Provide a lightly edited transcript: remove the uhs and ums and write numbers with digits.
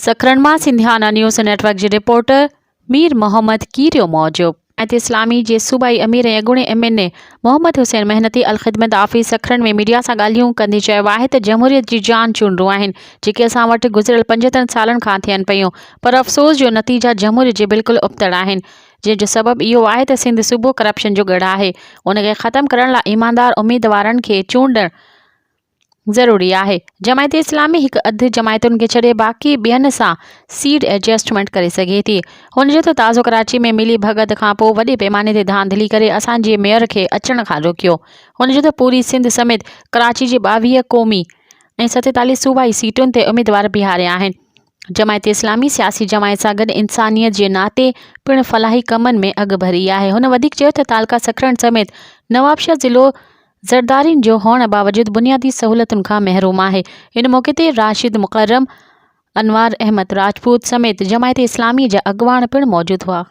سکرن مان Sindhiana news net work جي reporter Mir Muhammad Kerio موجب. جماعت اسلامي جي صوبائي امير ۽ اڳوڻي M N A Muhammad Hussain Mehnati Al-Khidmat office Sakrand ۾ media سان ڳالهيون ڪندي چيو آهي ته جمهوريت جي جان چونڊون آهن جيڪي اسان وٽ گذريل 75 سالن کان ٿين پيون پر افسوس جو نتيجا جمهوريت جي بلڪل ابتڙ آهن جنهن جو سبب اهو آهي ته سنڌ صوبو ڪرپشن جو ڳڙهه آهي ان کي ختم ڪرڻ لاء ايماندار اميدوارن کي چونڊڻ ضروري آهي. جماعت اسلامي هڪ اڌ جماعتن کي ڇڏي باقي ٻين سان سيٽ ايڊجسٽمينٽ ڪري سگهي ٿي. هن چيو ته تازو ڪراچي ۾ ملي ڀڳت کان پوء وڏي پيماني تي ڌانڌلي ڪري اسان جي ميئر کي اچڻ کان روڪيو. هن چيو ته پوري سنڌ سميت ڪراچي جي 22 قومي ۽ 47 صوبائي سيٽن تي اميدوار بيهاريا آهن. جماعت اسلامي سياسي جماعت سان گڏ انسانيت جي ناتي پڻ فلاحي ڪمن ۾ اڳڀري آهي. هن وڌيڪ چيو ته تعلقه سکرنڊ سميت نوابشاهه ضلعو زردارين جو هئڻ باوجود بنيادي سهولتن کان محروم آهي. ان موقعي تي راشد مڪرم، انوار احمد راجپوت سميت جماعت اسلامي جا اڳواڻ پڻ موجود هئا.